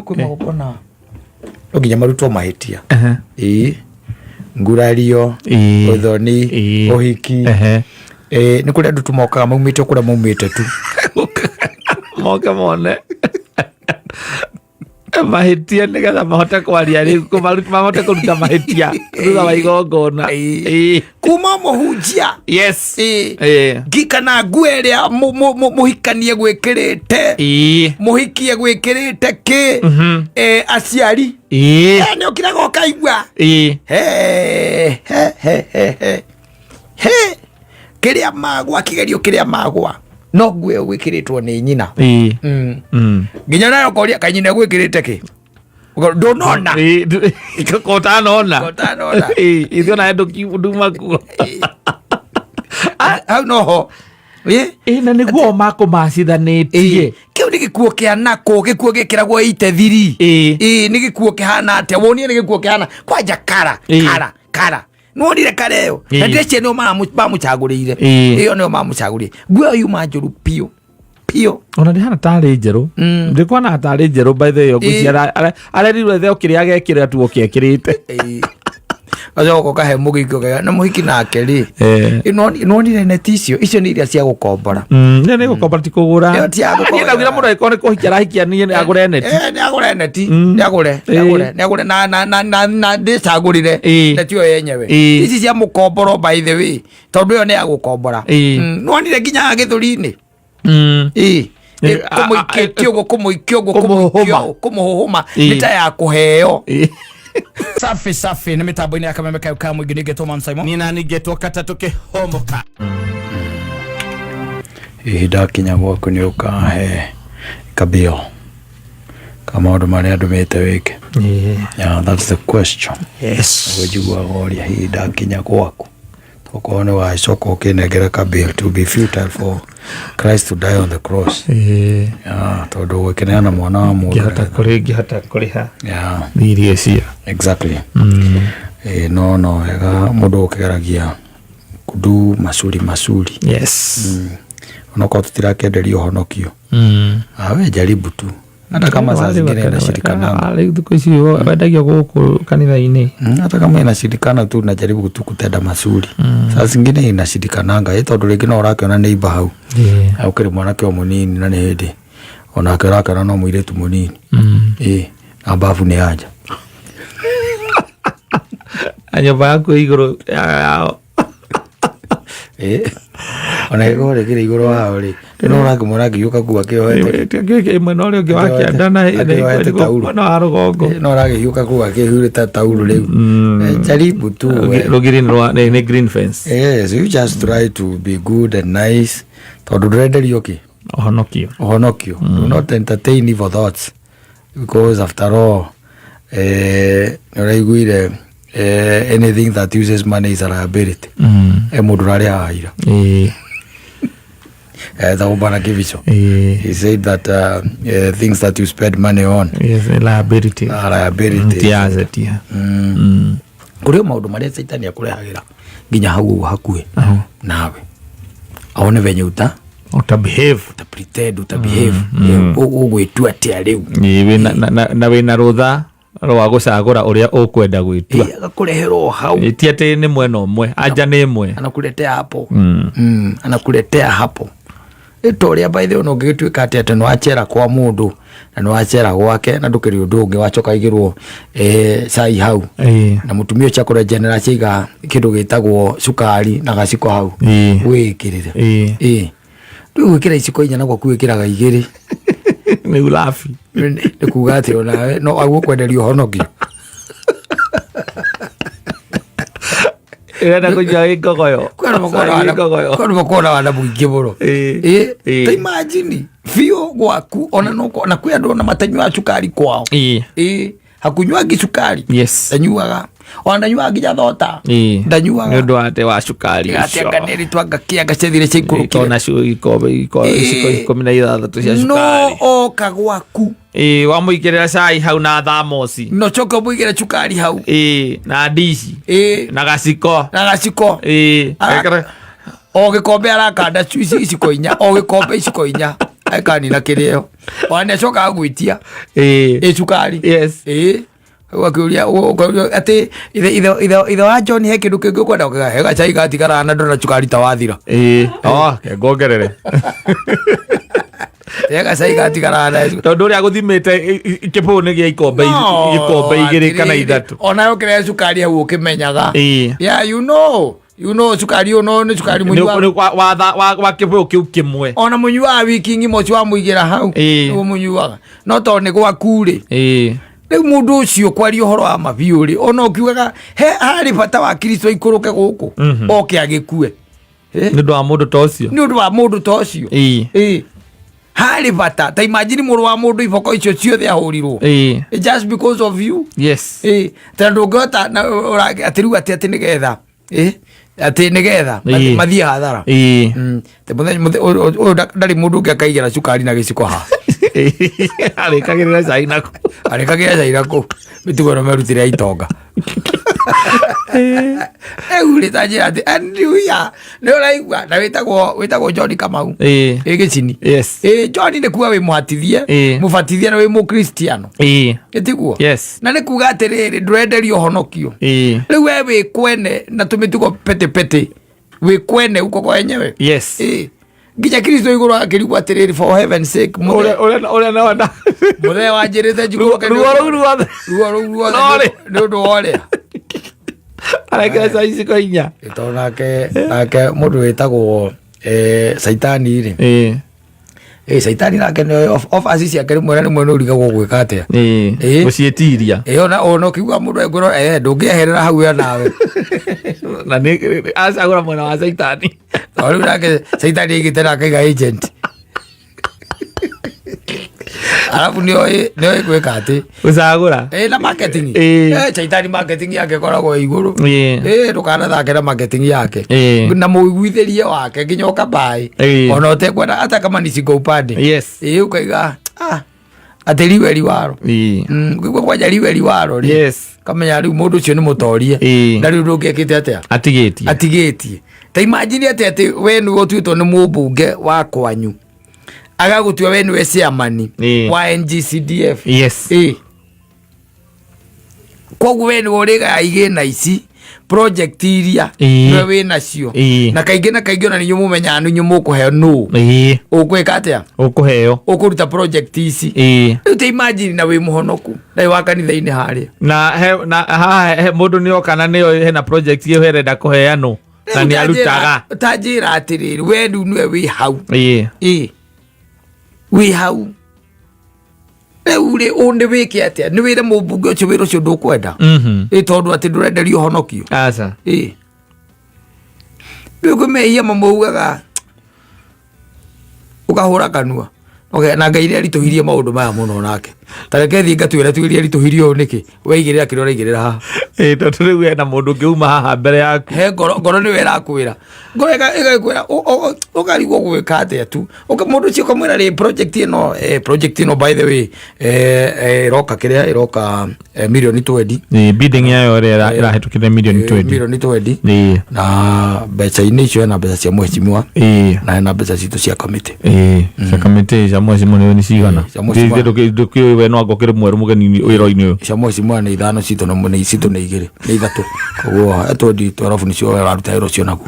Kwĩ magongona no nginya marutwo mahĩtia. Ĩĩ, ngurario, ũthoni, ũhiki. Ĩĩ, nĩ kũrĩ andũ tu mokaga maumĩte o kũrĩa maumĩte tu. Moke mone mahĩtia nĩgetha mahote kwaria rĩu, mahote kũruta mahĩtia thutha wa igongona. Kuma mũhunjia. Ngi kana nguo ĩrĩa mũhikanie gwĩkĩrĩte, mũhikie gwĩkĩrĩte kĩ. Aciari. Nĩ ũkiraga ũkaigua. He, he, he, he, he. He, kĩrĩa magwa kĩgerio kĩrĩa magwa no nguo ĩyo gwĩkĩrĩtwo nĩ nyina. Nginya nayo koria kaĩ nyina gwĩkĩrĩte kĩ? Ndũnona. Kotanona. Kotanona. Ithuĩ onawe nduma kuo. Hau noho. Ĩ, na nĩguo makũmacithanĩtie. Kĩu nĩ gĩkuo kĩa nako, gĩkuo gĩkĩragwo itethiri. Ĩ, nĩ gĩkuo kĩhana atĩa? Wonie nĩ gĩkuo kĩhana kwanja kara. Kara kara nĩwonire kara ĩyo? Na ndĩreciria nĩo mamũcagũrĩire. Ĩyo nĩo mamũcagũrĩire, nguo ĩyo yuma njũru biũ biũ. Ona ndĩhana tarĩ njerũ. Ndĩkuona tarĩ njerũ by the way. Ngwĩciria arerirwo ethe o kĩrĩa agekĩra tu o kĩekĩrĩte. Gacoka ũkahe mũgiki ũkaiga na mũhiki nake rĩ. Nĩwonire neti icio? Icio nĩ iria cia gũkombora. Nĩ gũkombora, ti kũgũra. Ĩyo ti ya gũkombora. Niĩ ndaugire mũndũ angĩkorwo nĩ kũhikia arahikia, niĩ nĩ agũre neti. Nĩ agũre neti. Nĩ agũre, nĩ agũre, nĩ agũre na ndĩcagũrĩre neti ĩyo yenyewe. Ici cia mũkomboro, by the way, tondũ ĩyo nĩ ya gũkombora. Nĩwonire nginya gĩthũri-inĩ? Kũmũikĩtie ũguo, kũmũikia ũguo, Kũmũhũhũma. Kũmũikia ũguo, kũmũhũhũma. Nĩ ta ya kũheo. Safi safi, nĩ mĩtambo-inĩ ya Kameme kayo ka mũingĩ, nĩngetwo Man Simon. Niĩ nani ngetwo katatũ kĩhomoka. Hihi ndakinya gwaku nĩ ũkahe kabio ka maũndũ marĩa ndũmĩte wĩke? Yeah, that's the question. Njiguaga ũria hihi ndakinya gwaku, okorwo nĩ wacoka ũkĩnengera ka bill, to be futile for Christ to die on the cross. Yeah, tondũ gwĩkĩneana mwana wa mũndũ. Ngĩhota kũrĩ ngĩhota kũrĩha thirĩ ũcio. Exactly. No wega mũndũ ũkĩgeragia kudu masuri masuri. Onokorwo tũtirakĩenderio ũhonokio. Ah, we jaribu tu, hata kama saa zingine inashirikananga. Rĩu thikũ ici wendagio gũkũ kanitha-inĩ. Hata kama inashindikana tu, najaribu tu kutenda mazuri. Saa zingine inashindikananga, tondũ rĩngĩ no ũrakĩona nĩ imba hau. Na ũkĩrĩ mwanake o mũnini, na nĩ hĩndĩ onake ũrakĩona no mũirĩtu mũnini. Na mbabu nĩ anja. Na nyũmba yaku ĩ igũrũ yao. Ona ĩgĩkorwo rĩkĩrĩ igũrũ wao rĩ, no ũrakĩmwona akĩhiũka kuu akĩohete. Mwena ũrĩa ũngĩ wa kĩanda na Akĩohete tauro. Mwena wa rũgongo. No ũragĩhiũka kuu akĩhurĩte tauro rĩu. Jaribu tu we. Rũgiri nĩ green fence. Yes, you just try to be good and nice, tondũ ndũrenderio kĩ? Ũhonokio. Ũhonokio. Do not entertain evil thoughts, because after all, nĩ ũraiguire, anything that uses money is a liability. Mũndũ ũrarĩ haha ira, Thaumbana Kibicho, he said that things that you spend money on Yes, liability. are liability. Ti asset ya. Kũrĩ o maũndũ marĩa caitani akũrehagĩra nginya hau ũguo hakuhĩ nawe, aone venye uta Uta behave. Uta pretend, uta behave, ũgwĩtua atĩa rĩu. Ĩĩ, na wĩna rũtha rwa gũcagũra ũrĩa ũkwenda gwĩtua. Agakũrehera o hau. Ĩ, ti atĩ nĩ mwena ũmwe, anja nĩ ĩmwe. Anakuletea hapo. Anakuletea hapo ĩta ũrĩa, by the way, ũngĩgĩtuĩka atĩ nĩ wacera kwa mũndũ na nĩ wacera gwake na ndũkĩrĩ ũndũ ũngĩ, wacoka igĩrwo cai hau na mũtumia ũcio akorwo njenera ciaiga kĩndũ gĩtagwo cukari na gaciko hau, wĩkĩrĩre. Ĩĩ, rĩu gwĩkĩra iciko inya na gwaku wĩkĩraga igĩrĩ. Nĩ urabi. Nĩ kuga atĩ onawe no agũkwenderia ũhonokio. Ĩrenda kũnyua ĩ ngogoyo. Cai ĩ ngogoyo. Kwĩ andũ makoragwo na wana mũingĩ mũno. Ta imagine biũ gwaku ona no na kwĩ andũ ona matanyuaga cukari kwao. Hakunywangi cukari. Ndanyuaga, ona ndanyuaga nginya thota. Ndanyuaga. Nĩ ũndũ wa atĩ wa cukari atĩ ũcio. Anga nĩ twanga kĩanga ciathire ciaikũrũkire. Tona iciko 16 cia No cukari. oka gwaku. Ĩĩ, wamũigĩrĩra cai hau na thamoci. No coke ũmũigĩre cukari hau. Ĩĩ, na ndici. Na gaciko. Na gaciko. Ĩĩ. O gĩkombe arakanda iciko inya, o gĩkombe iciko inya. Akanina kĩrĩo ona nĩ acokaga gwĩtia ĩ cukari. Ĩ ũgakĩũria, ũkauria atĩ ithe ithe ithe ithe wa John, he kĩndũ kĩngĩ ũkwenda? Ũkauga, he gacai gatigara na ndona cukari ta wathira. Ĩĩ, oh, ke ngongerere. He gacai gatigara na Tondũ ũrĩa gũthimĩte kĩbũyũ nĩ gĩa ikombe ikombe 2 kana 3. Ona ũkĩrĩa cukari hau ũkĩmenyaga. Yeah, you know cukari ũyũ no nĩ cukari mũnyua. Nĩ wa kĩbũyũ kĩu kĩmwe. Ona mũnyuaga wiki ng'ima ũcio wamũigĩra hau nĩguo mũnyuaga, no tondũ nĩ gwaku rĩ, rĩu mũndũ ũcio kwaria ũhoro wa mabiũ rĩ, ona ũkiugaga he harĩ bata wa Kristo aikũrũke gũkũ oke agĩkue. Eh? Nĩ ũndũ wa mũndũ ta ũcio. Nĩ ũndũ wa mũndũ ta ũcio. Ĩĩ, harĩ bata. Ta imagine mũrũ wa mũndũ iboko icio ciothe ahũrirwo just because of you. Ĩĩ, ta ndũngĩhota na atĩ rĩu atĩ nĩgetha atĩ nĩgetha mathiĩ hathara. Te mũthenya ũyũ ndarĩ mũndũ ũngĩ akaigĩra cukari na gĩciko haha. Arĩkagĩrĩra cai nako. Arĩkagĩra cai nako. Mĩtugo ĩno merutĩre ya itonga rĩu rĩ, ta njĩra atĩ andiuya nĩ ũraigua na wĩtagwo John Kamau. Ĩ gĩcini. Ĩ John, nĩ kuga wĩ mũhatithie, mũbatithie na wĩ mũkristiano. Ĩtiguo? Yes. Na nĩ kuga atĩrĩrĩ, ndũrenderio ũhonokio. Rĩu we wĩ kwene na tũmĩtugo petepete, wĩ kwene uko kwenyewe. Ĩ nginya Kristo igũrũ akĩrigwo atĩrĩrĩ, for heaven's sake, ũrĩa ũrĩa ũrĩa naona mũthee wanjĩrĩte njikũrũke ruo rũu ruothe. Ruo rũu ruothe. No rĩ. Nĩ ũndũ wa ũrĩa Arekĩra cai iciko 4. Tondũ nake mũndũ wĩtagwo Saitani rĩ, Saitani nake nĩ offers ciake rĩmwe na rĩmwe nĩ ũrigagwo gwĩka atĩa. Gũciĩtiria. Ona ũkiuga mũndũ ekwĩra ndũngĩeherera hau we nawe. Na nĩ acagũra mwena wa Caitani. Tondũ rĩu nake Saitani aigĩte na akaiga agent, arabu nĩoĩ gwĩka atĩ Gũcagũra. Na marketing. Saitani marketing yake ĩkoragwo ĩ igũrũ. Ndũkanathake na marketing yake na mũiguithĩrie wake nginya ũkabaĩ ona ũtekwenda hata kama ni shingo upande. Ũkaiga atĩ liwe liwaro. Ũkĩigua kwanja liwe liwaro rĩ, kamenya rĩu mũndũ ũcio nĩ mũtorie. Na rĩu ndũngĩekĩte atĩa? Atigĩtie. Atigĩtie. Ta imagine atĩ we nĩwe ũtuĩtwo nĩ mũmbunge wa kwanyu, agagũtua we nĩwe chairman wa NGCDF. Koguo we nĩwe ũrĩgaya igĩna ici, project iria nĩwe wĩ nacio. Na kaingĩ ona nĩ inyuĩ mũmenyaga nĩ inyuĩ mũkũheo nũ ũkwĩka atĩa. Ũkũheo. Ũkũruta project ici. Rĩu ta imagine na wĩ mũhonoku na wĩ wa kanitha-inĩ harĩa. Na haha he mũndũ nĩ oka na nĩyo hena project ĩyo ĩrenda kũheanwo na nĩ arutaga. Ta njĩra atĩrĩrĩ, we rĩu nĩwe wĩ hau. Ĩ wĩ hau rĩu rĩ, ũ nĩ wĩke atĩa? Nĩ wĩre mũmbunge ũcio wĩra ũcio ndũkwenda? Ĩ tondũ atĩ ndũrenderio ũhonokio. Aca. Ĩ rĩu kwĩ mehia mamwe ugaga ũkahũra kanua. Okay, na Ngai nĩ aritũhirie maũndũ maya mũno nake. Ta reke thiĩ ngatuĩra tuĩrie aritũhirie ũũ nĩkĩ, weigĩrĩra kĩrĩa ũraigĩrĩra haha. Ĩĩ, tondũ rĩu hena mũndũ ũngĩ uma haha mbere yaku. He ngoro nĩwe ĩrakwĩra, ngoro ĩgakwĩra ũkarigwo gwĩka atĩa tu. Mũndũ ũcio ũkamwĩra rĩ, project ĩno, project ĩno, by the way, ĩroka kĩrĩa ĩroka, mirioni 20. Ĩĩ, bidding yayo ĩrĩa ĩrahĩtũkire mirioni 20. Mirioni 20. Na mbeca-inĩ icio hena mbeca cia mheshimiwa na hena mbeca citũ cia committee. Ĩĩ, cia kamĩtĩ cia mheshimiwa nĩ cigana? Cia mheshimiwa. Ndũkĩũĩ we no anga ũkĩrĩ mwerũ mũgeni wĩra-inĩ ũyũ. Cia mheshimiwa nĩ 5, citũ na nĩ citũ nĩ 2, nĩ 3, koguo 20 12 nĩcio we waruta wĩra ũcio naguo.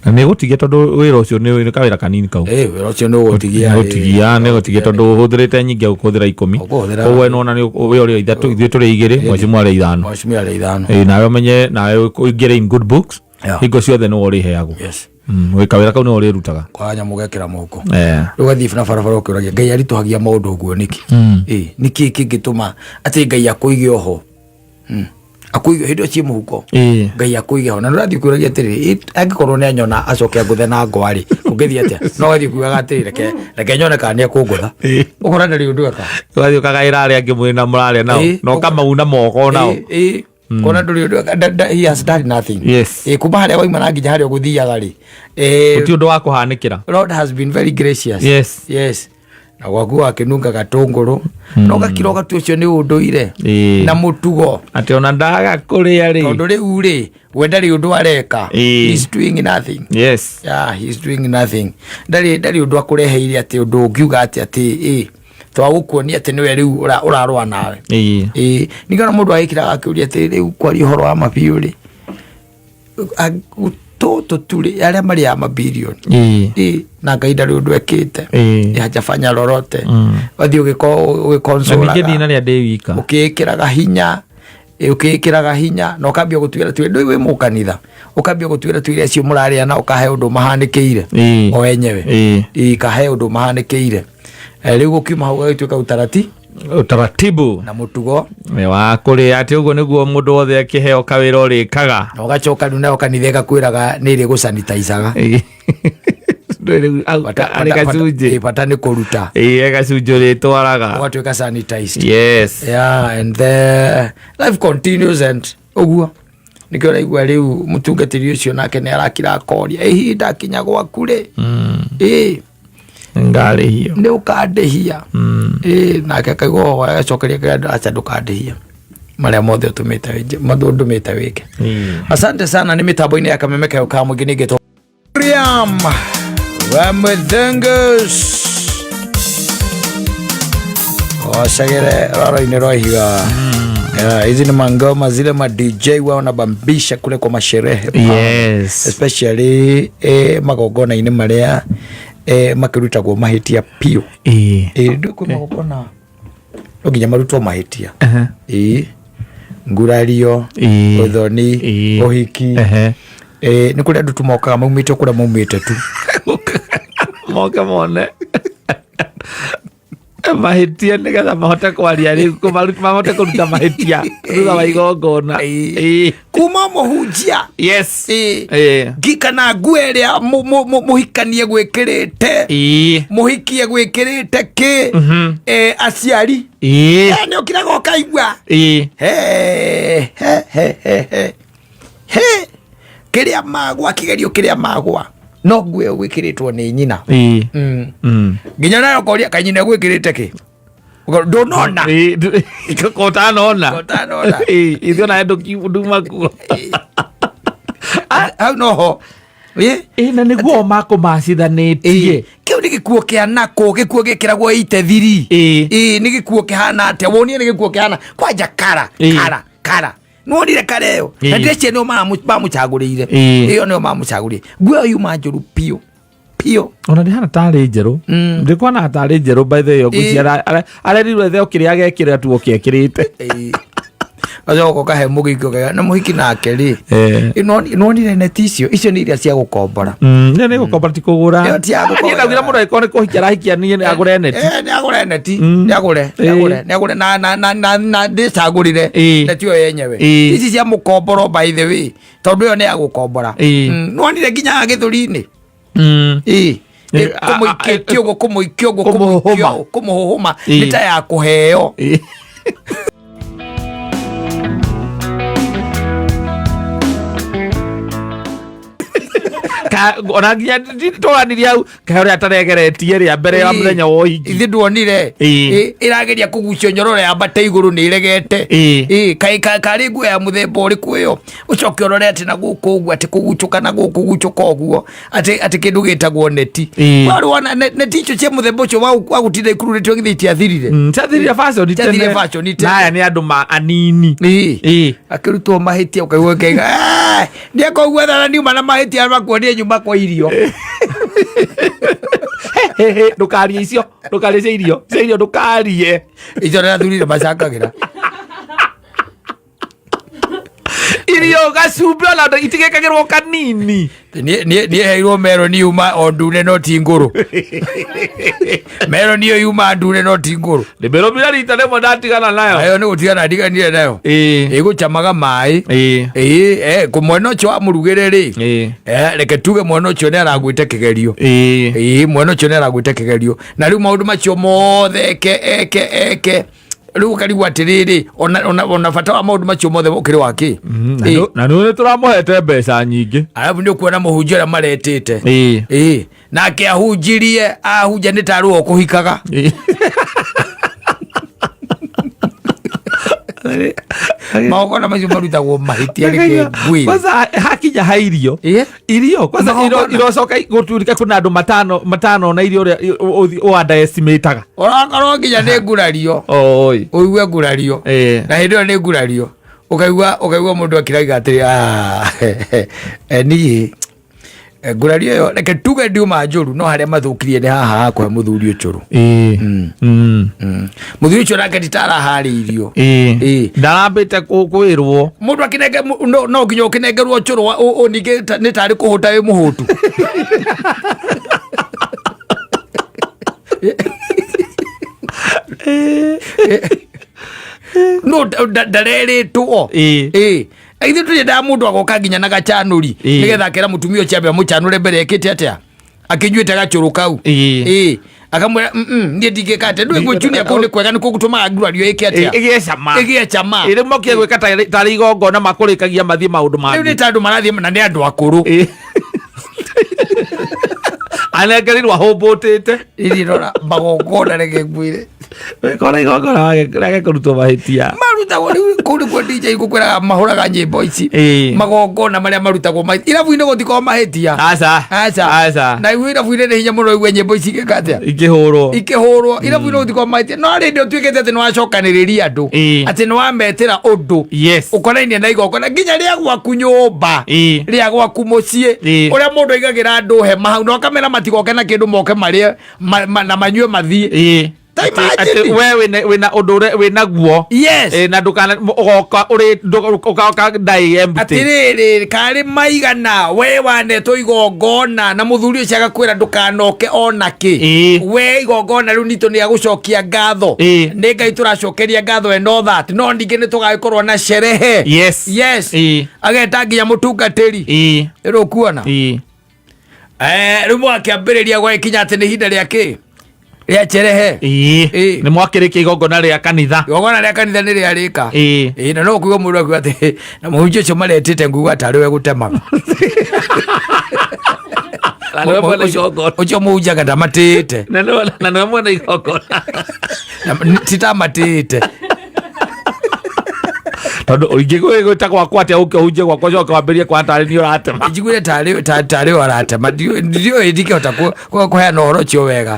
Na nĩ gũtigia tondũ wĩra ũcio nĩ kawĩra kanini kau. Ĩĩ, wĩra ũcio nĩ ũgũtigia. Nĩ gũtigia tondũ ũhũthĩrĩte nyingĩ ũkũhũthĩra 10. Ũkũhũthĩra- Koguo nĩwona nĩ we ũrĩ 3, ithuĩ tũrĩ 2, mheshimiwa arĩ 5. Mheshimiwa arĩ 5. Ĩĩ, nawe ũmenye nawe ũingĩre in good books. Hingo ciothe nĩwe ũrĩheagwo. Wĩ kawĩra kau nĩwe ũrĩrutaga. Kwa nyamũ gekĩra moko. Rĩu ũgathiĩ na barabara ũkĩũragia Ngai aritũhagia maũndũ ũguo nĩkĩ? Ĩĩ, nĩkĩ kĩngĩtũma atĩ Ngai akũige oho? Akũige hĩndĩ ĩyo ciĩ mũhuko. Ngai akũige ho na nĩũrathiĩ ũkĩũragia atĩrĩrĩ, angĩkorwo nĩ anyona acoke angũthe na ngwa rĩ, ũngĩthiĩ atĩa? No ũgathiĩ ũkiugaga atĩrĩ, reke nyone kana nĩ ekũngũtha. Ũkona ndarĩ ũndũ eka. Ũgathiĩ ũkagaĩra arĩa angĩ mwĩ na mũrarĩa nao na ũkamauna moko nao. Ĩĩ, kona ndũrĩ ũndũ eka, he has done nothing. Ĩĩ, kuma harĩa waima na nginya harĩa ũgũthiaga rĩ, Gũtirĩ ũndũ wa kũhanĩkĩra. Lord has been very gracious. Yes. Na gwaku wakĩnunga gatũngũrũ na ũgakira ũgatua ũcio nĩ ũndũire na mũtugo. Atĩ ona ndaga kũrĩa rĩ. Tondũ rĩu rĩ, we ndarĩ ũndũ areka. He's doing nothing. Yeah, he's doing nothing. Ndarĩ ũndũ akũreheire atĩ ũndũ ũngiuga atĩ ĩ twagũkuonia atĩ nĩwe rĩu ũrarũa nawe. Ĩ ningĩ ona mũndũ agĩkiraga akĩũria atĩ rĩu kwaria ũhoro wa mabiũ rĩ, tũtũ turĩ arĩa marĩaga mabirioni. Ĩ na Ngai ndarĩ ũndũ ekĩte. Hajafanya lolote. Wathiĩ Na ningĩ ũgĩkonsolaga ndinarĩa ndĩ wika. ũkĩĩkĩraga hinya, ũkĩĩkĩraga hinya na ũkambia gũtuĩra tuĩra ndũĩ wĩ mũkanitha, ũkambia gũtuĩra tuĩra acio mũrarĩa na ũkahe ũndũ mahanĩkĩire o enyewe. Ĩ, kahe ũndũ mahanĩkĩire. Rĩu gũkiuma hau gagĩtuĩka utarati Utaratibu na mũtugo Nĩ wa kũrĩa atĩ ũguo nĩguo mũndũ wothe akĩheo kawĩra ũrĩkaga. Na ũgacoka rĩu nayo kanitha ĩgakwĩraga nĩ ĩrĩ gũsanitaicaga. Ndũĩ rĩu arĩ gacunjĩ. Bata nĩ kũruta. Ĩ, gacunjĩ ũrĩtwaraga. Ũgatuĩka sanitized. Yeah, and the life continues and ũguo nĩkĩo ũraigua rĩu mũtungatĩri ũcio nake nĩ arakira akoria ihinda kinya gwaku rĩ, ĩ Ngarĩhio. Nĩ ũkandĩhia. Ĩ nake akaigua ũhoro agacokeria akauga, aca ndũkandĩhia marĩa mothe ũtũmĩte ndũmĩte wĩke. Asante sana. Nĩ mĩtambo-inĩ ya Kameme kayo ka mũingĩ nĩngĩtwo Miriam Wamuthengus wacagere rwaro-inĩ rwa ihiga. Yeah, hizi ni mangoma zile ma DJ wao wanabambisha kule kwa masherehe, especially magongona-inĩ marĩa makĩrutagwo mahĩtia piũ. Ndũ kwĩ magongona no nginya marutwo mahĩtia. Ĩ ngurario, ũthoni, ũhiki. Nĩ kũrĩ andũ tu mokaga maumĩte o kũrĩa maumĩte tu. Moke mone mahĩtia nĩgetha mahote kwaria rĩu mahote kũruta mahĩtia thutha wa igongona. Kuma mũhunjia. Ngikana nguo ĩrĩa mũhikanie gwĩkĩrĩte, mũhikie gwĩkĩrĩte kĩ, aciari. Nĩ ũkiraga ũkaigua he he he he he he kĩrĩa magwa kĩgerio kĩrĩa magwa no nguo ĩyo gwĩkĩrĩtwo nĩ nyina. Nginya nayo ũkoria kaĩ nyina gwĩkĩrĩte kĩ? Ndũnona. Kotanona. Ũtanona. Ithuĩ onawe nduma kuo. Hau noho. Ĩ na nĩguo makũmacithanĩtie. Kĩu nĩ gĩkuo kĩa nako gĩkuo gĩkĩragwo itethiri. Ĩ nĩ gĩkuo kĩhana atĩa? Wonie nĩ gĩkuo kĩhana kwanja kara. Kara kara nĩwonire kara ĩyo? Na ndĩreciria nĩo mamũcagũrĩire. Ĩyo nĩo mamũcagũrĩire, nguo ĩyo yuma njũru piũ piũ. Ona ndĩhana tarĩ njerũ. Ndĩkuona tarĩ njerũ by the way. Ngwĩciria arerirwo ethe o kĩrĩa agekĩra tu o kĩekĩrĩte. Gacoka ũkahe mũgĩki ũkaiga na mũhiki nake rĩ. Nĩwonire neti icio? Icio nĩ iria cia gũkombora. Nĩ nĩ gũkombora ti kũgũra. Ĩyo ti ya gũkombora. Niĩ ndaugire mũndũ angĩkorwo nĩ kũhikia arahikia niĩ nĩ agũre neti. Nĩ agũre neti. Nĩ agũre nĩ agũre nĩ agũre na ndĩcagũrĩre neti ĩyo yenyewe. Ici cia mũkomboro, by the way, tondũ ĩyo nĩ ya gũkombora. Nĩwonire nginya gĩthũri-inĩ? Ĩ. Kũmũikĩtie ũguo, kũmũikia ũguo, Kũmũhũhũma. kũmũikia ũguo, kũmũhũhũma. Nĩ ta ya kũheo. Ona nginya twaranirie hau kahe ũrĩa ataregeretie rĩa mbere ya mũthenya wa ũhiki. Ithe nduonire? Ĩrageria kũgucio nyororo yambate igũrũ nĩ ĩregete. Ĩ, kaĩ karĩ nguo ya mũthemba ũrĩkũ ĩyo? Ũcoke ũrore atĩ na gũkũ ũguo atĩ kũgucũka na gũkũ gucũka ũguo atĩ kĩndũ gĩtagwo neti. Warĩ wona neti icio cia mũthemba ũcio wa gũtinda ikururĩtio githĩ itiathirire? Ciathirire fashion Ciathirire tene. fashion tene. Na aya nĩ andũ ma anini. Akĩrutwo mahĩtia ũkaigua ũkaiga nĩekũigua thara niuma na mahĩtia makuonie nyuma kwa irio. He, he, ndũkarie icio, ndũkarie cia irio, cia irio ndũkarie. Icio nĩathurire macangagĩra. Irio gacumbĩ ona itigĩkagĩrwo kanini. Niĩ heirwo meroni yuma o ndune no ti ngũrũ, meroni ĩyo yuma ndune no ti ngũrũ. Ndĩmĩrũmire rita rĩmwe ndatigana nayo. Nayo nĩ gũtigana ndiganire nayo. Ĩgũcamaga maĩ. Ĩĩ, kũ mwena ũcio wa mũrugĩre rĩ, reke tuge mwena ũcio nĩ aragwĩte kĩgerio. Ĩĩ, mwena ũcio nĩ aragwĩte kĩgerio na rĩu maũndũ macio mothe eke eke eke. Rĩu ũkarigwo atĩrĩrĩ, ona bata wa maũndũ macio mothe ũkĩrĩ wa kĩ? Na nĩ tũramũhete mbeca nyingĩ. Arabu nĩ ũkuona mũhunjia ũrĩa maretĩte. Ĩĩ, nake ahunjirie, ahunja nĩ tarĩ we ũkũhikaga. Magongona macio marutagwo mahĩtia, reke ngwĩre. Kwanza hakinya ha irio, irio kwanza Magongona. Irocoka gũtuĩka kwĩna andũ matano matano na irio ũrĩa underestimataga. Ũrakorwo nginya nĩ ngurario. Oi. Ũigue ngurario. Na hĩndĩ ĩyo nĩ ngurario, ũkaigua mũndũ akĩraiga atĩrĩ, "Ah, niĩ ngurario ĩyo reke tuge ndiuma njũru, no harĩa mathũkirie nĩ haha hakũhe mũthuri ũcũrũ." Mũthuri ũcio nake nditaraharĩirio. Ndarambĩte kwĩrwo. Mũndũ akĩnenge no nginya ũkĩnengerwo ũcũrũ ningĩ nĩ tarĩ kũhũta wĩ mũhũtu. No ndarerĩtwo. Ĩĩ, ithuĩ tũrĩendaga mũndũ agoka nginya na gacanũri, nĩgetha akera mũtumia ũcio ambe amũcanũre mbere ekĩte atĩa, akĩnyuĩte gacũrũ kau. Ĩĩ, akamwĩra, niĩ ndingĩka atĩa, ndũĩ gwĩchunia kũu nĩ kwega, nĩ kũgũtũmaga ngurario ĩke atĩa? Ĩgĩe cama. Ĩgĩe cama. Ĩ, rĩu mokie gwĩka tarĩ igongona makũrĩkagia mathiĩ maũndũ Rĩu nĩ mangĩ. ta andũ marathiĩ na nĩ andũ akũrũ. Anengerirwo ahũmbũtĩte. Ĩri rora magongona, reke ngwĩre. Kora igongona rĩage kũrutwo mahĩtia. Marutagwo rĩu kũu nĩkuo DJ ngũkwĩraga mahũraga nyĩmbo ici. Magongona marĩa marutagwo irabu-inĩ gũtikoragwo mahĩtia. Aca. Aca. Aca. Na igu irabu-inĩ nĩ hinya mũno igue nyĩmbo ici igĩka atĩa? Ikĩhũrwo. Ikĩhũrwo. Irabu-inĩ gũtikoragwo mahĩtia, no rĩndĩ ũtuĩkĩte atĩ nĩwacokanĩrĩria andũ, atĩ nĩwametĩra ũndũ ũkonainie na igongona nginya rĩa gwaku nyũmba, rĩa gwaku mũciĩ, ũrĩa mũndũ aigagĩra andũ hema hau na ũkamera matigoke na kĩndũ, moke marĩe na manyue mathiĩ. Ta Atĩ imagine. we wĩna ũndũ ũrĩa wĩnaguo. Na ndũkana ũgoka ũrĩ ũgoka ndaĩ empty. Atirĩrĩ, karĩ maigana we wanetwo igongona na mũthuri ũcio agakwĩra ndũkanoke ona kĩ. We igongona rĩu nitũ nĩ agũcokia ngatho. Nĩ Ngai tũracokeria ngatho and all that, no ningĩ nĩ tũgagĩkorwo na sherehe. Yes. Ageta nginya mũtungatĩri. Rĩu ũkuona. Rĩu mwakĩambĩrĩria gwagĩkinya atĩ nĩ ihinda rĩa kĩ, rĩa cherehe. Nĩ mwakĩrĩkia igongona rĩa kanitha. Igongona rĩa kanitha nĩ rĩarĩka. Ĩĩ, na no kuigua mũndũ akiuga atĩ na mũhunjia ũcio maretĩte nguga tarĩ we gũtemaga. Na nĩwe mwene igongona. Ũcio mũhunjaga ndamatĩĩte. Na nĩwe mwene igongona. Titamatĩĩte. Tondũ ingĩgwĩta gwakwa atĩa ũke ũhunjie gwakwa ũcoke wambĩrĩrie kwa tarĩ nĩ ũratema? Njiguire tarĩ we aratema. Ndiũĩ, ndingĩhota kũheana ũhoro ũcio wega.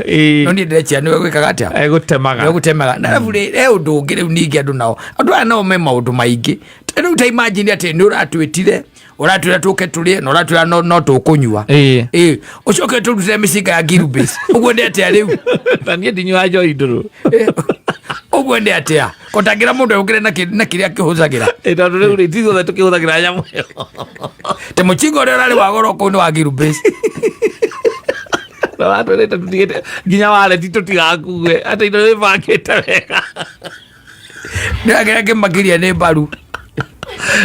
No niĩ ndĩreciria nĩwe gwĩkaga atĩa? Egũtemaga. Nĩwe gũtemaga. Na arabu rĩ, he ũndũ ũngĩ rĩu ningĩ andũ nao, andũ aya nao me maũndũ maingĩ. Rĩu ta imagine atĩ nĩ ũratwĩtire, ũratwĩra tũke tũrĩe na ũratwĩra no tũkũnyua. Ĩĩ, ũcoke tũrutĩre mĩcinga ya Girubase, ũguo nĩ atĩa rĩu? Na niĩ ndinyuaga njohi ndũrũ. Ũguo nĩ atĩa kotangĩra mũndũ egũkĩre na kĩrĩa akĩhũthagĩra? Tondũ rĩu rĩ, ti ithuothe tũkĩhũthagĩra nyamũ ĩyo. Te mũcinga ũrĩa ũrarĩ wa goro kũu nĩ wa Girubase. Na watwĩrĩte tũtigĩte nginya wareti tũtigakue atĩ indo nĩbangĩte wega. Nĩ kĩmakĩria nĩ mbaru.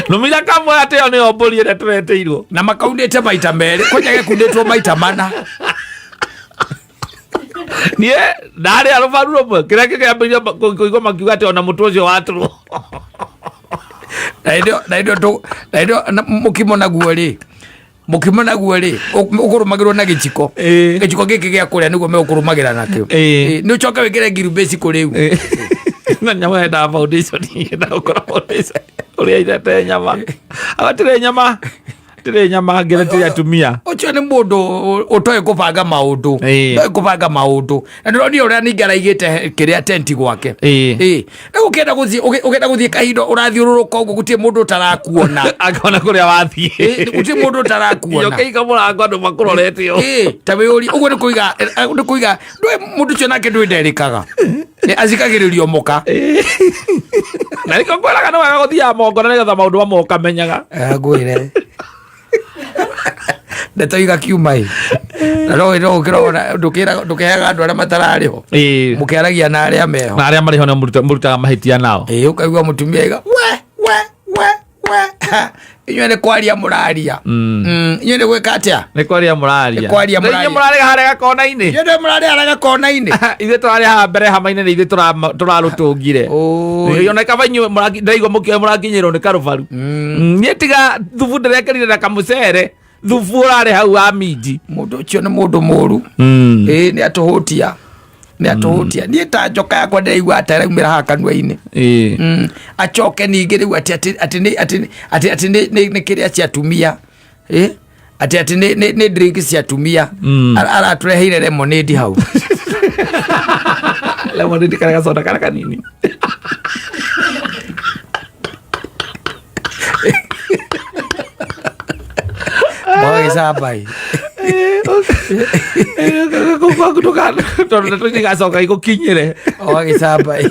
Nũmira kamwe atĩ ĩyo nĩyo mbũri ĩrĩa tũretĩirwo. Na makaunĩte maita merĩ, kwanja gekundĩtwo maita mana. Niĩ ndarĩa rũbaru rũmwe kĩrĩa kĩkĩambĩrĩria kũigua makiuga atĩ ona mũtwe ũcio watũrwo. Na hĩndĩ ĩyo- na hĩndĩ ĩyo na hĩndĩ ĩyo mũkimo naguo rĩ, mũkimo naguo rĩ, ũkũrũmagĩrwo na gĩciko. Gĩciko gĩkĩ gĩa kũrĩa nĩguo megũkũrũmagĩra nakĩo. Nĩ ũcoke wĩkĩre ngirubĩci kũrĩu. Na nyama yendaga foundation, yendaga gũkorwo foundation ũrĩa ithete nyama agatĩrĩ nyama tĩrĩ nyama ngĩre tĩrĩ atumia. Ũcio nĩ mũndũ ũtoĩ kũbanga maũndũ. Ndoĩ kũbanga maũndũ, na ndĩronire ũrĩa ningĩ araigĩte kĩrĩa tenti gwake. Ĩĩ, rĩu ũkĩenda gũthiĩ ũkĩenda gũthiĩ kahinda ũrathiũrũrũka ũguo, gũtirĩ mũndũ ũtarakuona. Akona kũrĩa wathiĩ. Gũtirĩ mũndũ ũtarakuona. Ũkĩiga mũrango andũ makũrorete ũũ. Ĩĩ, ta wĩyũrie ũguo nĩ kũiga nĩ kũiga ndũĩ mũndũ ũcio nake ndũĩ nderĩkaga. Acikagĩrĩrio mũka. Na nĩkĩo ngwĩraga nĩ wega gũthiaga mongona nĩgetha maũndũ mamwe ũkamenyaga. Ngwĩre ndeto igakiuma ĩ, na no ũkĩrona ndũkĩheaga andũ arĩa matararĩ ho. Mũkĩaragia na arĩa meho. Na arĩa marĩ ho nĩo mũrutaga mahĩtia nao. Ĩĩ, ũkaigua mũtumia aiga we we we. We, inyuĩ nĩ kwaria mũraria. Inyuĩ nĩ gwĩka atĩa? Nĩ kwaria mũraria. Nĩ kwaria mũraria. Inyuĩ mũrarĩ harĩa gakona-inĩ. Inyuĩ nĩ mũrarĩ harĩa gakona-inĩ. Ithuĩ tũrarĩ haha mbere hama-inĩ nĩ ithuĩ tũrarũtũngire. Oi. Ona kaba inyuĩ ndĩraigua mũkĩoya mũrakinyĩrwo nĩ karũbaru. Niĩ tiga thubu ndĩrekĩrire na kamũcere, thubu ũrarĩ hau wa minji. Mũndũ ũcio nĩ mũndũ mũru. Ĩĩ nĩ atũhũtia. Nĩ atũhũtia. Niĩ ta njoka yakwa ndĩraigua ta ĩraumĩra haha kanua-inĩ. Acoke ningĩ rĩu atĩ atĩ atĩ nĩ atĩ atĩ atĩ nĩ nĩ nĩ kĩrĩa cia atumia. Ĩ? Atĩ atĩ nĩ nĩ nĩ drink cia atumia. Aratũreheire lemonade hau. Lemonade karĩa gacoda karĩa kanini. Mwagĩcamba ĩ. Kũu gwaku tondũ ndeto igacoka igũkinyĩre. Wagĩcamba ĩ.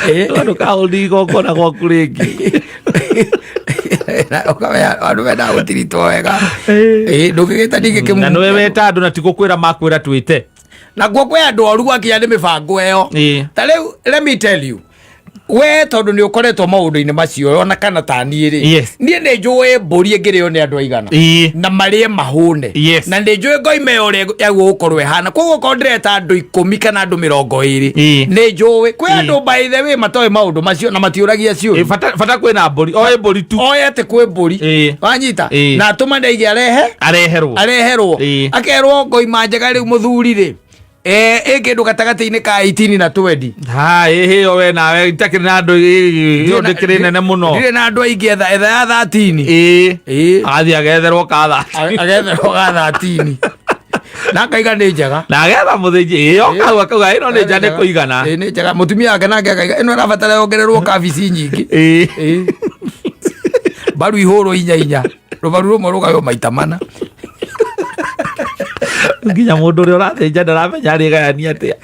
Ĩ. Ndũkahũthie igongona gwaku rĩngĩ. Ũkamenya andũ mendaga gũtiritwo wega. Ĩ, ndũngĩgĩta ningĩ kĩmumu. Na nĩwe weta andũ na ti gũkwĩra makwĩra twĩte. Nakuo kwĩ andũ oru gwakinya nĩ mĩbango ĩyo. Ta rĩu let me tell you, we tondũ nĩ ũkoretwo maũndũ-inĩ macio ona kana ta niĩ rĩ, niĩ nĩ njũĩ mbũri ĩngĩrĩo nĩ andũ aigana na marĩe mahũne, na nĩ njũĩ ngoima ĩyo ũrĩa yagwo gũkorwo ĩhana. Koguo okorwo ndĩreta andũ 10 kana andũ 20, nĩ njũĩ kwĩ andũ by the way matoĩ maũndũ macio na matiũragia ciũria. Bata kwĩna mbũri, oe mbũri tu. Oe atĩ kwĩ mbũri. Wanyita? Na atũmane aige arehe, areherwo, areherwo. Akerwo ngoima njega rĩu mũthuri rĩ, ĩ kĩndũ gatagatĩ-inĩ ka 18 na 20. Ha, ĩ ĩyo we nawe itakĩrĩ na andũ, ĩyo ndĩkĩrĩ nene mũno. Ndirĩ na andũ aingĩ, etha ya 13. Agathiĩ agetherwo ka 13. Agetherwo ga 13. Na akaiga nĩ njega. Na agetha mũthĩnji, ĩyo kau akauga ĩno nĩ nja nĩ kũigana. Ĩ, nĩ njega. Mũtumia wake nake akaiga ĩno ĩrabatara yongererwo kabici nyingĩ. Mbaru ihũrwo inya inya. Rũbaru rũmwe rũgaywo maita mana. Nginya mũndũ ũrĩa ũrathĩnja ndaramenya arĩgayania atĩa.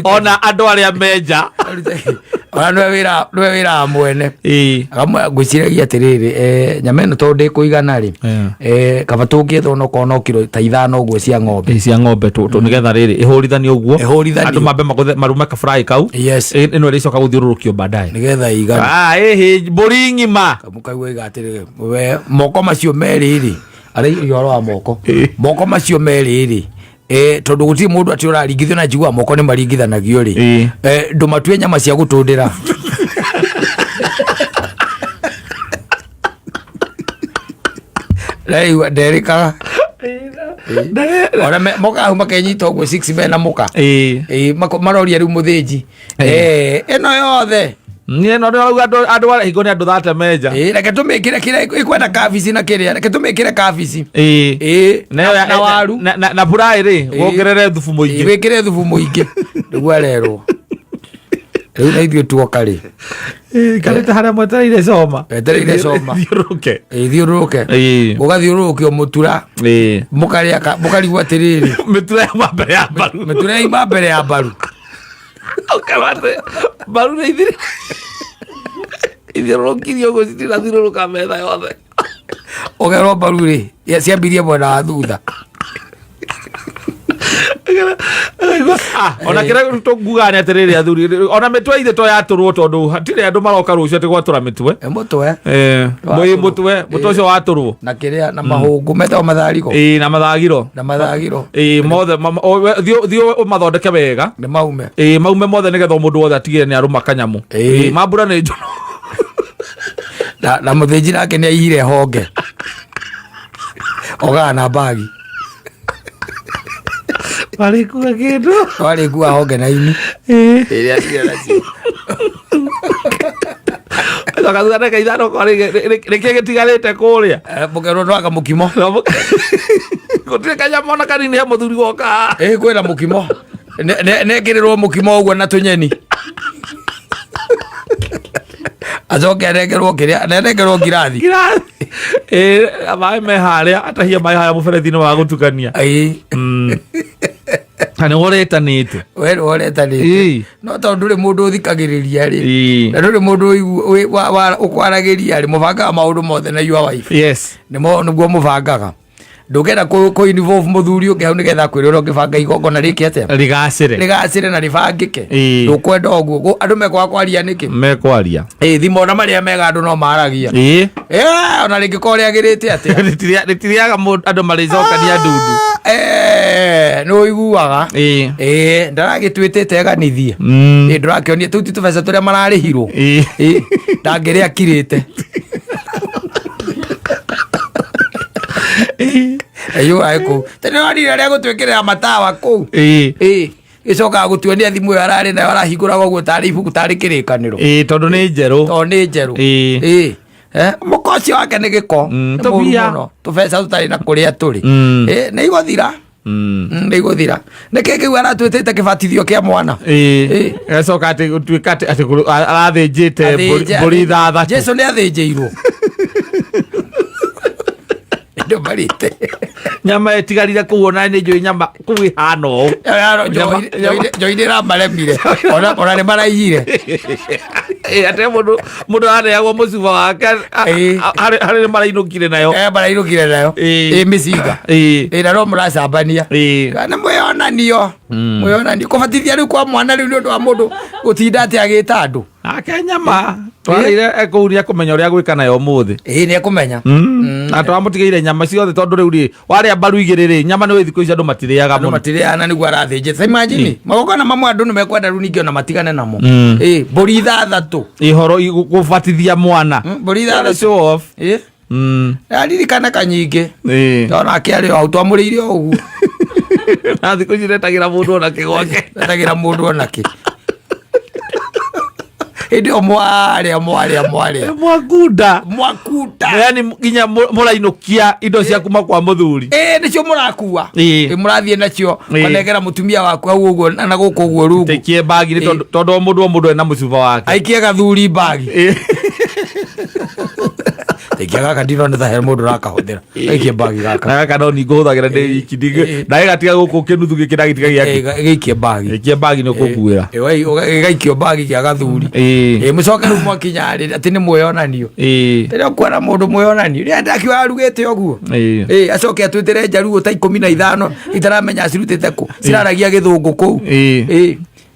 Ona andũ arĩa menja. Ona nĩwe wĩra wa mwene. Akamwĩra, ngwĩciragia atĩrĩrĩ, nyama ĩno tondũ ndĩkũigana rĩ, kaba tũngĩetha onokorwo no kiro ta 5 ũguo cia ng'ombe. Cia ng'ombe nĩgetha rĩrĩ ĩhũrithanio ũguo. Ĩhũrithanio. Andũ mambe magũthe marume kaburai kau. Ĩno ĩrĩcoka gũthiũrũrũkio baadaye. Nĩgetha ĩigane. Ĩhĩ, mbũri ng'ima. Kamũkaigua iga atĩrĩrĩ, we moko macio merĩ rĩ, arĩa ũhoro wa moko. Moko macio merĩ rĩ, tondũ gũtirĩ mũndũ atĩ ũraringithio na njiguaga moko nĩ maringithanagio rĩ. Ndũmatue nyama cia gũtũndĩra. Rĩu nderĩkaga. Ona moka hau makenyita ũguo 6 mena mũka. Maroria rĩu mũthĩnji. Ĩno yothe. Niĩ no ndĩrauga andũ arĩa hingo nĩ andũ thate menja. Reke tũmĩkĩre kĩrĩa ĩkwenda kabici na kĩrĩa, reke tũmĩkĩre kabici. Na waru. Na buraĩ rĩ, wongerere thubu mũingĩ. Wĩkĩre thubu mũingĩ. Nĩguo arerwo. Rĩu na ithuĩ tuoka rĩ. Ikarĩte harĩa mwetereire coma. Mwetereire coma. Thiũrũrũke. Thiũrũrũke. Ũgathiũrũrũkio mũtura. Mũkarĩa mũkarigwo atĩrĩrĩ. Mĩtura yauma mbere ya mbaru. Mĩtura yauma mbere ya mbaru. Ũkamate, mbaru nĩ ithiri. Ithiũrũrũkirie ũguo citirathiũrũrũka metha yothe. Ũkerwo mbaru rĩ, ciambirie mwena wa thutha. Ona kĩrĩa tũngugaga nĩ atĩrĩrĩ athuri, ona mĩtwe ithe to yatũrwo tondũ hatirĩ andũ maroka rũciũ atĩ gwatũra mĩtwe. Mũtwe. Mũtwe, mũtwe ũcio watũrwo. Na kĩrĩa, na mahũngũ metagwo matharigo. Na mathagiro. Na mathagiro. Mothe, thiĩ ũmathondeke wega. Nĩ maume. Maume mothe nĩgetha o mũndũ wothe atigĩre nĩ arũma kanyamũ. Mambura nĩ njũru. Na mũthĩnji nake nĩ aiyire honge. Ogaga na mbagi. Warĩkua kĩndũ. Warĩkua honge na ini. Ĩrĩa atigire nacio. Coka thutha ndagĩka ithano kwa nĩkĩ gĩtigarĩte kũrĩa? Mũkerwo ndwaka mũkimo. Gũtirĩ kanyama ona kanini he mũthuri woka. Kwĩna mũkimo. Nekĩrĩrwo mũkimo ũguo na tũnyeni. Acoke anengerwo kĩrĩa, anengerwo ngirathi. Ngirathi. Maĩ me harĩa, atahie maĩ harĩa mũberethi-inĩ wa gũtukania. Na nĩ woretanĩte. We nĩ woretanĩte. No tondũ ndũrĩ mũndũ ũthikagĩrĩria rĩ. Na ndũrĩ mũndũ ũkwaragĩria rĩ, mũbangaga maũndũ mothe na your wife. Nĩguo mũbangaga. Ndũngĩenda kũ involve mũthuri ũngĩ hau nĩgetha akwĩre ũrĩa ũngĩbanga igongona rĩke atĩa, Rigacĩre. Rĩgacĩre na rĩbangĩke. Ndũkwenda ũguo. Andũ mekwaga kwaria nĩkĩ? Mekwaria. Ĩ thimo ona marĩa mega andũ no maragia. Ona rĩngĩkorwo rĩagĩrĩte atĩa. Rĩtiriaga andũ marĩcokania ndundu. Nĩ ũiguaga. Ĩ ndaragĩtuĩtĩte eganithie. Ĩ ndũrakĩonia tũu ti tũbeca tũrĩa mararĩhirwo. Ĩ ndangĩrĩa akirĩte. Aiyũrae kũu tene wonire ũrĩa gũtwĩkĩrĩra matawa kũu. Ĩ gĩcokaga gũtuonia thimũ ĩyo ararĩ nayo arahingũraga ũguo tarĩ ibuku tarĩ kĩrĩkanĩro. Tondũ nĩ njerũ. Tondũ nĩ njerũ. Ĩ mũko ũcio wake nĩ gĩko. Nĩ mũru Tũbia. mũno, tũbeca tũtarĩ na kũrĩa tũrĩ. Ĩ nĩ igũthira. Nĩ igũthira. Nĩkĩ kĩu aratwĩtĩte kĩbatithio kĩa mwana? Gacoka atĩ gũtuĩka atĩ arathĩnjĩte mbũri 6. Jesu nĩ athĩnjĩirwo. Andũ marĩte. Nyama ĩtigarire kũu, ona nĩ njũĩ nyama kũu ĩhana ũũ. Njoi nĩ ĩramaremire. Ona nĩ maraiyire. Atĩ mũndũ araneagwo mũcuba wake harĩ nĩ marainũkire nayo. Marainũkire nayo. Ĩ mĩcinga. Ĩ na no mũracambania. Kana mwĩonanio. Mwĩonanio. Kũbatithia rĩu kwa mwana rĩu nĩ ũndũ wa mũndũ gũtinda atĩ agĩta andũ. Nake nyama twarĩire kũu nĩ ekũmenya ũrĩa gwĩka nayo ũmũthĩ. Ĩ nĩ ekũmenya. Na twamũtigĩire nyama ciothe tondũ rĩu rĩ warĩa mbaru 2 rĩ nyama nĩ thikũ ici andũ matirĩaga Andũ mũno. matirĩaga na nĩguo arathĩnjĩte. Imagine magongona mamwe andũ nĩ mekwenda rĩu ningĩ ona matigane namo. Ĩ mbũri 6. Ihoro gũbatithia mwana. Mbũri 6. Show off. Ĩ. Aririkana kanyingĩ. Ndona akĩarĩ o hau twamũrĩire o ũguo. Na thikũ ici retagĩra mũndũ ona kĩ gwake. Retagĩra mũndũ ona kĩ. Hĩndĩ ĩyo mwarĩa mwarĩa mwarĩa. Mwakunda. Mwakunda. Yaani nginya mũrainũkia indo cia kuma kwa mũthuri. Ĩ nĩcio mũrakua. Ĩ mũrathiĩ nacio. Ũkanengera mũtumia waku hau ũguo na gũkũ ũguo rungu. Taikie bagi nĩ tondũ o mũndũ o mũndũ ena mũcuba wake. Aikie gathuri bagi. Taikia gaka ndinona ta he mũndũ ũrakahũthĩra. Gaikie bagi gaka. Na gaka no ningũhũthagĩra ndĩ wiki na gĩgatiga gũkũ kĩnuthu gĩkĩ ndagĩtiga gĩake. Gĩikie bagi. Gĩikie bagi nĩ ũkũkuĩra. Gĩgaikio bagi kĩa gathuri. Mũcoke rĩu mwakinya rĩ atĩ nĩ mwĩonanio. Rĩrĩa ũkuona mũndũ mwĩonanio rĩrĩa ndakiuga arugĩte ũguo. Acoke atwĩtĩre njaruo ta 15 itaramenya acirutĩte kũ. Ciraragia gĩthũngũ kũu.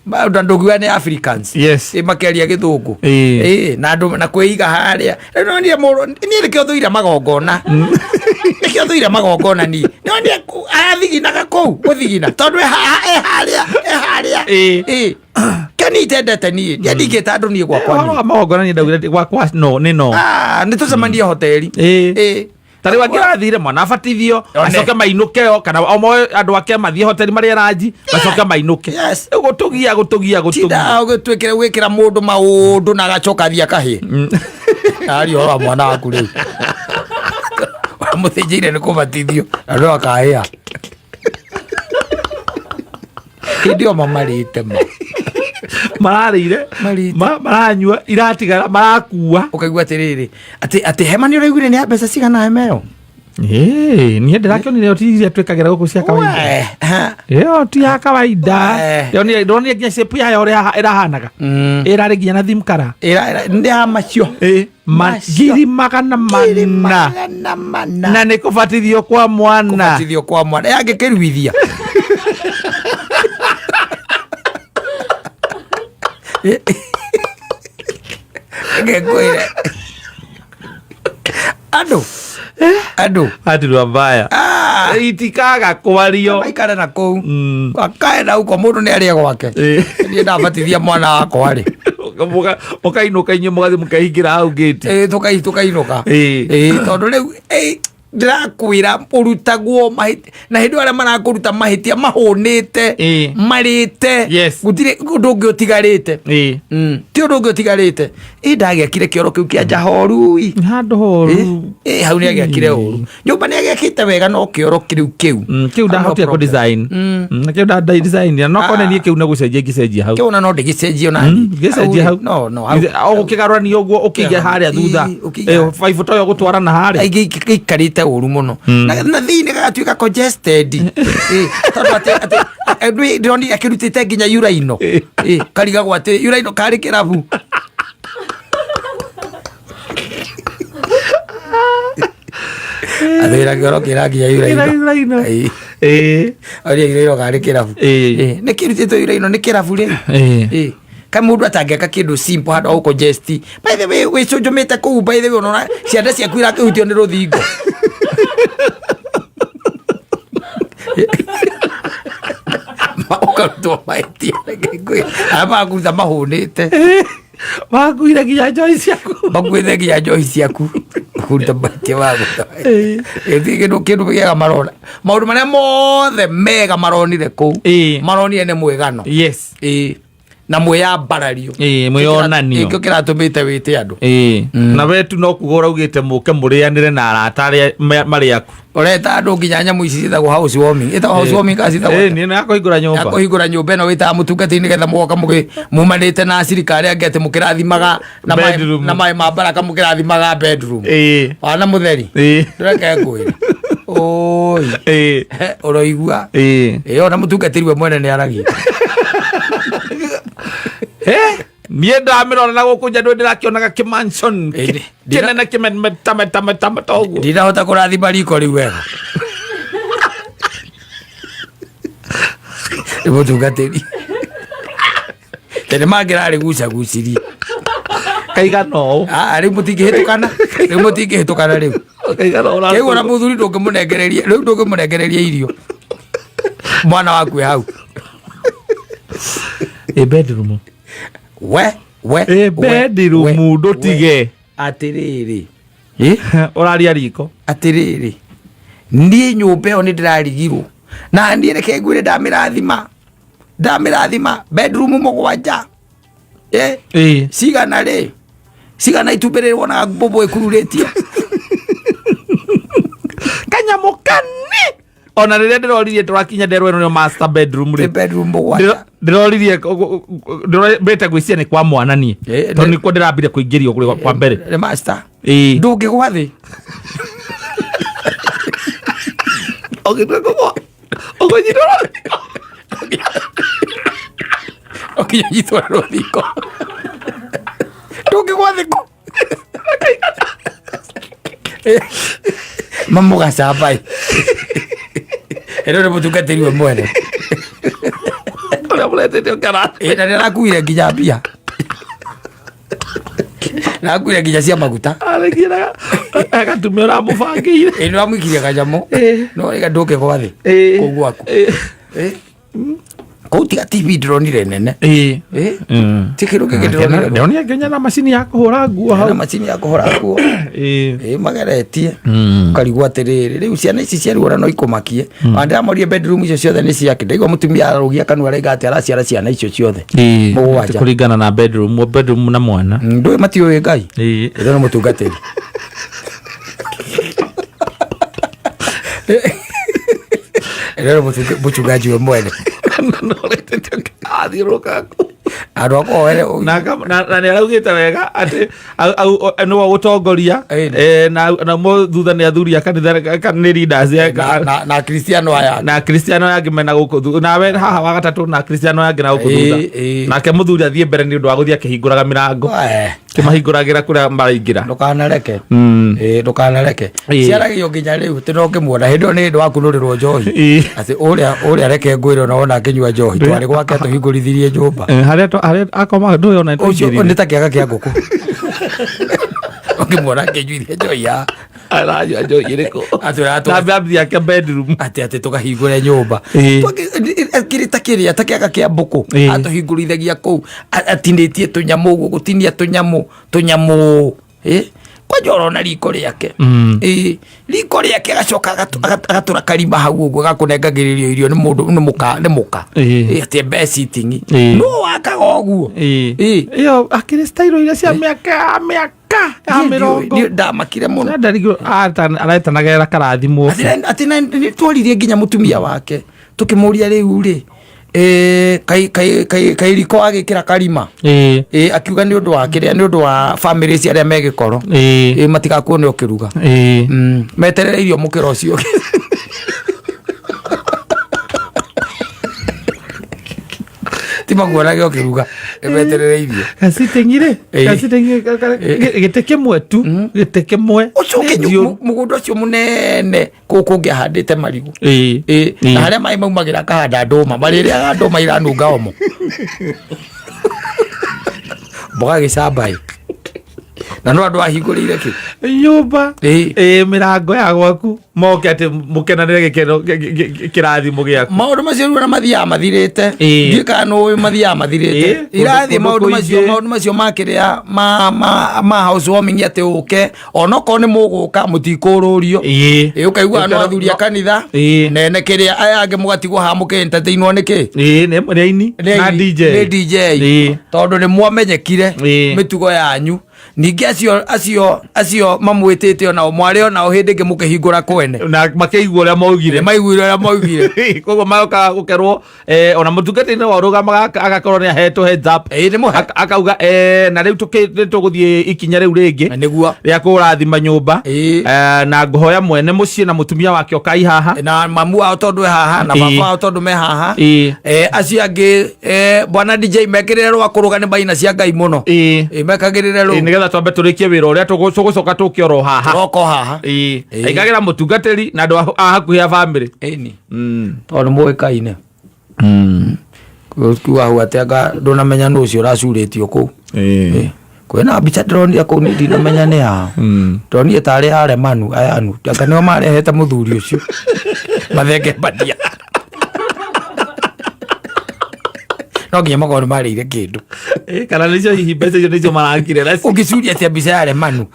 Maũndũ ndũngiuga nĩ Africans. Makĩaria gĩthũngũ. Na andũ na kwĩiga harĩa. Rĩu nonire mũndũ niĩ nĩkĩo thũire magongona. Nĩkĩo thũire magongona niĩ. Nonire arathiginaga kũu gũthigina tondũ e harĩa e harĩa. Kĩo niĩ itendete niĩ. Niĩ ndingĩta andũ niĩ gwakwa niĩ. Ũhoro wa magongona niĩ ndaugire gwakwa no nĩ no. Nĩ tũcemanie hoteli. Ta rĩu angĩrathire mwana abatithio acoke mainũke o kana o moe andũ ake mathiĩ hoteli marĩe ranji macoke mainũke. Rĩu gũtũgia gũtũgia gũtũgia. Tinda ũgĩtuĩkĩra gwĩkĩra mũndũ maũndũ na agacoka athiĩ akahĩe. Aria ũhoro wa mwana waku rĩu. Wamũthĩnjĩire nĩ kũbatithio na no akahĩa. Hĩndĩ ĩyo mamarĩte ma. Mararĩire, Marĩte. Maranyua, iratigara, marakua. Ũkaigua atĩrĩrĩ, atĩ hema nĩ ũraiguire nĩ ya mbeca cigana hema ĩyo? Niĩ ndĩrakĩonire ĩyo ti iria twĩkagĩra gũkũ cia kawaida. We, ha. Ĩyo ti ya kawaida. We. Ndĩronire nginya shape yayo ũrĩa ĩrahanaga. Ĩrarĩ nginya na theme color. Nĩ ya macio. Macio. Ngiri magana Ngiri mana. magana mana. Na nĩ kũbatithio kwa mwana. Kũbatithio kwa mwana. Angĩkĩruithia. Ngĩkwĩre. Andũ. Andũ. Atirwa mbaya. Itikaga kwario. Maikare na kũu. Akae na huko mũndũ nĩ arĩe gwake. Niĩ ndabatithia mwana wakwa rĩ. Mũkainũka inyuĩ mũgathiĩ mũkehingĩra hau gate. Tũkainũka. Tondũ rĩu, ndĩrakwĩra ũrutagwo mahĩtia na hĩndĩ ĩyo arĩa marakũruta mahĩtia mahũnĩte, marĩte. Gũtirĩ ũndũ ũngĩ ũtigarĩte. Ti ũndũ ũngĩ ũtigarĩte. Ndagĩakire kĩoro kĩu kĩa nja horu ĩ. Handũ horu. Hau nĩ agĩakire ũru. Nyũmba nĩ agĩakĩte wega no kĩoro kĩu kĩu. Kĩu ndahotire kũ design. Kĩu nda design na no kone niĩ kĩu nĩ gũcenjia ingĩcenjia hau. Kĩu ona no ndĩgĩcenjie ona niĩ. Ngĩcenjia hau. No, no, hau. O gũkĩgarũrania ũguo ũkĩige harĩa thutha. Baibũ ta ĩyo gũtwarana harĩa. Aingĩ gĩikarĩte ũru mũno. Na thĩinĩ gagatuĩka congested. Tondũ atĩ ndĩronire akĩrutĩte nginya uraino. Karigagwo atĩ uraino karĩ kĩrabu. Athĩra kĩoro kĩra nginya yuraino. Yuraino. Ĩĩ. Ĩĩ. Oria yuraino karĩ kĩrabu. Ĩĩ. Ĩĩ, nĩ kĩrutĩtwo yuraino nĩ kĩrabu rĩ. Ĩĩ. Ĩĩ. Ka mũndũ atangĩaka kĩndũ simple handũ ha gũcongest. By the way, wĩcũnjũmĩte kũu by the way ũnona ciande ciaku irakĩhutio nĩ rũthingo. Ũkarutwo mahĩtia reke ngwĩre. Arĩa magakũruta mahũnĩte. Makuire nginya njohi ciaku. Makuĩte nginya njohi ciaku. Kũruta mahĩtia magũruta. Ĩĩ. Gĩtirĩ kĩndũ kĩndũ kĩega marona. Maũndũ marĩa mothe mega maronire kũu. Ĩĩ. Maronire nĩ mwĩgano. Yes. Ĩĩ. Na mwĩyambarario. Ĩĩ, mwĩyonanio. Nĩkĩo kĩratũmĩte wĩte andũ. Ĩĩ. Na we tu no kuga ũraugĩte mũke mũrĩanĩre na arata arĩa marĩ aku. Ũreta andũ nginya nyamũ ici ciĩtagwo house warming. Ĩtagwo house warming kana ciĩtagwo Ĩĩ, atĩa? nĩ ya kũhingũra Ya nyũmba. kũhingũra nyũmba ĩno wĩtaga mũtungatĩri nĩgetha mũgoka mũgĩ mumanĩte na acirika arĩa angĩ atĩ mũkĩrathimaga na maĩ Bedroom. na maĩ ma baraka mũkĩrathimaga bedroom. Ĩĩ. Wana mũtheri. Ĩĩ. Ndũreke ngwĩre. Oi. Ĩĩ. Ũroigua. Ĩĩ. Ĩĩ ona mũtungatĩri we mwene nĩ aragia. Eh, niĩ ndamĩrora na gũkũ nja ndũ ndĩrakĩonaga kĩmansion Ĩĩ, kĩnene kĩmetametameta ũguo. Ndinahota kũrathima riko rĩu wega. Nĩ mũtungatĩri. Tene mangĩrarĩgucagucirie. Kaigana ũũ. Ah, rĩu mũtingĩhĩtũkana. Rĩu mũtingĩhĩtũkana rĩu. Kaigana ũũ. Kĩu ona mũthuri ndũngĩmũnengereria, rĩu ndũngĩmũnengereria irio. Mwana waku e hau. Ĩ bedroom. We, we. Ĩ we, bedroom we, ndũtige. we. Atĩrĩrĩ. Ĩ? Ũraria riko. Atĩrĩrĩ. Niĩ nyũmba ĩyo nĩ ndĩrarigirwo. Na niĩ reke ngwĩre ndamĩrathima. Ndamĩrathima bedroom mũgwanja. Eh? Ĩĩ. Cigana rĩ? Cigana itumbĩ rĩrĩ wonaga mbũmbũ ĩkururĩtie. Kanyamũ kani. Ona rĩrĩa ndĩroririe tũrakinya nderwo ĩno nĩyo master bedroom rĩ. Nĩ bedroom mũgwanja. Ndĩroririe ndĩrambĩte gwĩciria nĩ kwa mwana niĩ. Ĩĩ, Tondũ nĩkuo ndĩrambire kũingĩrio kũrĩ kwa mbere. Nĩ master. Ĩĩ. Ndũngĩgwa thĩ. Ũgĩtua kũgwa. Ũkũnyitwo. Ũkinya nyitwo na rũthingo. Ndũngĩgwa thĩ kũ. Mamũgacamba ĩ. Ĩno nĩ mũtungatĩri we mwene. Ũrĩa mũretete ũkara. Ĩ, na nĩarakuire nginya mbia. Narakuire nginya cia maguta. Arĩkia agatumia ũramũbangĩire. Ĩ nĩwamũikirie kanyamũ. Ĩ. No ĩga ndũngĩgwa thĩ. Ĩ. Kũu gwaku. Ĩ. Ĩ. Kũu tiga TV ndĩronire nene. Ĩ. Ĩ. Ti kĩndũ kĩngĩ ndĩronire. Ndĩronire nginya na macini ya kũhũra nguo Na hau. macini ya kũhũra nguo. Ĩ. Ĩ mageretie. Ũkarigwo atĩrĩrĩ rĩu ciana ici ciaruo na no ikũmakie. Ona ndĩramorie bedroom icio ciothe nĩ ciake. Ndaigua mũtumia ararũgia kanua araiga atĩ araciara ciana icio ciothe. Ĩ. Mũgwanja. Kũringana na bedroom, bedroom na mwana. Ndũĩ matiũĩ Ngai. Ĩ. Ĩno nĩ mũtungatĩri. Ĩno nĩ mũchungaji we mwene. Athiũrũrũka kũu. Andũ a kũhoere Na nĩ araugĩte wega atĩ nĩwe gũtongoria. Ĩni. Eh, na mo thutha nĩ athuri a kanitha nĩ leaders na Kristiano aya. Na kristiano aya angĩ mena gũkũ nawe haha wa gatatũ na kristiano aya angĩ na gũkũ thutha. Ĩĩ, ĩĩ. Nake mũthuri athiĩ mbere nĩ ũndũ wa gũthiĩ akĩhingũraga mĩrango. Eh, Kĩmahingũragĩra kũrĩa maraingĩra. Ndũkanareke. Ĩĩ, ndũkanareke. Ĩĩ. Ciaragio nginya rĩu tĩ no ngĩmuona hĩndĩ ĩyo nĩ hĩndĩ wakunũrĩrwo njohi. Ĩĩ. Atĩ ũrĩa ũrĩa reke ngwĩre ona wona akĩnyua njohi twarĩ gwake atũhingũrithirie nyũmba. Eh, harĩa harĩa akoma ndũĩ ona Ũcio nĩtwaingĩrire. nĩ ta kĩaga kĩa ngũkũ. Ũngĩmuona akĩnyuithia njohi ya Aranyua njohi ĩrĩkũ? Atwĩraga Na ambia yake bedroom. atĩ atĩ tũkahingũre nyũmba. Ĩĩ. Kĩrĩ ta kĩrĩa ta kĩaga kĩa mbũkũ. Ĩĩ. Atũhingũrithagia kũu atinĩtie tũnyamũ ũguo gũtinia tũnyamũ tũnyamũ. Ĩ kwanja ũrona riko rĩake. Ĩ riko rĩake agacoka agatũra karima hau ũguo agakũnengagĩrĩrio irio nĩ mũndũ nĩ mũka nĩ mũka. Ĩĩ. Ĩ atĩ bed sitting. Ĩĩ. No wakaga ũguo. Ĩĩ. Ĩĩ. Ĩyo akĩrĩ style iria cia mĩaka ya mĩaka ya Niĩ mĩrongo. ndiũĩ, ndamakire mũno. Ndarigirwo aretanagĩrĩra karathimwo. Atĩ nĩ tworirie nginya mũtumia wake tũkĩmũria rĩu rĩ kairiko agĩkĩra karima. Ĩĩ. Ĩ akiuga nĩ ũndũ wa kĩrĩa nĩ ũndũ wa family cia arĩa me gĩkoro. Ĩĩ. Ĩ matigakuone ũkĩruga. Ĩĩ. Meterere irio mũkĩra ũcio. Ti makuonage ũkĩruga, nĩmetereire irio. Gacitĩng'i rĩ, Ĩĩ. gacitĩng'i gĩtĩ kĩmwe tu, gĩtĩ kĩmwe. Ũcoke Nĩ njũru. mũgũnda ũcio mũnene kũu kũngĩ ahandĩte marigũ. Ĩĩ. Ĩĩ, Ĩĩ. na harĩa maĩ maumagĩra akahanda ndũma, marĩrĩaga ndũma iranunga omo. Mboga gĩcamba ĩ. Na no andũ ahingũrĩire kĩ? Nyũmba. Ĩĩ. Ĩĩ, mĩrango ya gwaku moke atĩ mũkenanĩre gĩkeno kĩrathimo gĩaku. Maũndũ macio rĩu ona mathiaga mathirĩte. Ĩĩ. Ndiũĩ kana nĩũĩ mathiaga mathirĩte. Ĩĩ, kũndũ- Irathiĩ kũndũ maũndũ macio kũingĩ. maũndũ macio ma kĩrĩa ma house warming atĩ ũke onokorwo nĩ mũgũka mũtikũrũrio. Ĩĩ. Ĩĩ, ũkaigua no athuri a kanitha Ĩĩ. nene kĩrĩa aya angĩ mũgatigwo haha mũkĩ entertainwo nĩ kĩ? Ĩĩ, nĩ aini Nĩ na aini, DJ. nĩ DJ. Ĩĩ. Tondũ nĩ mwamenyekire Ĩĩ. mĩtugo yanyu. Ningĩ acio mamwĩtĩte onao mwarĩ onao hĩndĩ ĩngĩ mũkĩhingũra kwene. Na makĩigua ũrĩa maugire. Nĩ maiguire ũrĩa maugire. Koguo magoka gũkerwo ona mũtungatĩri wa ũrũgamaga agakorwo nĩ ahetwo heads up. Ĩĩ, nĩ mũhe. Akauga na rĩu nĩ tũgũthiĩ ikinya rĩu rĩngĩ Na nĩguo. rĩa kũrathima nyũmba. Ĩĩ. Na ngũhoya mwene mũciĩ na mũtumia wake ũkai haha. Na mamu wao tondũ e haha na Ĩĩ. baba wao tondũ me haha. Ĩĩ. Acio angĩ bwana DJ mekĩrĩre rwa kũrũga nĩ maina cia Ngai mũno. Ĩĩ. Ĩĩ, mekagĩrĩre Ĩĩ, rũu. nĩgetha twambe tũrĩkie wĩra ũrĩa tũgũcoka tũke oro haha. Roko haha. Ĩĩ. Ĩĩ. Aigagĩra mũtungatĩri na andũ a hakuhĩ a bamĩrĩ. Ĩni. Tondũ nĩ mũĩkaine. Kuga hau atĩ anga ndũnamenya nũ ũcio ũracurĩtio kũu. Ĩĩ. Kwĩna mbica ndĩronire kũu niĩ ndinamenya nĩ yao. Ndonire tarĩ aremanu ayanu. Anga nĩo marehete mũthuri ũcio. Mathenge mbadia. No nginya makorwo nĩ marĩire kĩndũ. Ĩĩ, kana nĩcio hihi mbeca icio nĩcio marakire nacio. Ũngĩcuria atĩa mbica ya Remanu?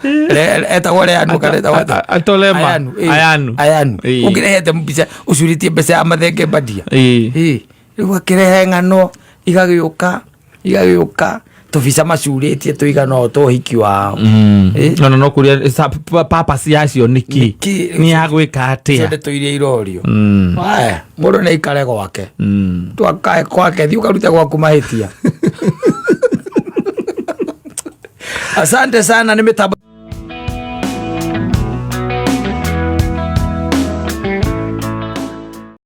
Etagwo Reanu kana etagwo atĩa? Atolema. Ayanu. Ĩĩ. Ayanu. Ayanu. Ĩĩ. Ũngĩrehete mbica ũcurĩtie mbeca ya mathenge mbadia. Ĩĩ. Ĩĩ. Rĩu akĩrehe ng'ano igagĩũka igagĩũka tũbica macurĩtie tũigana ũũ twa ũhiki wao. Ĩĩ. No, no, no kũria purpose yacio nĩ kĩ? Nĩkĩ? Nĩ ya gwĩka Icio atĩa? ndeto iria irorio. Aya, mũndũ nĩ aikare gwake. Twakae kwake, thiĩ ũkarute gwaku mahĩtia. Asante sana nĩ mĩtambo.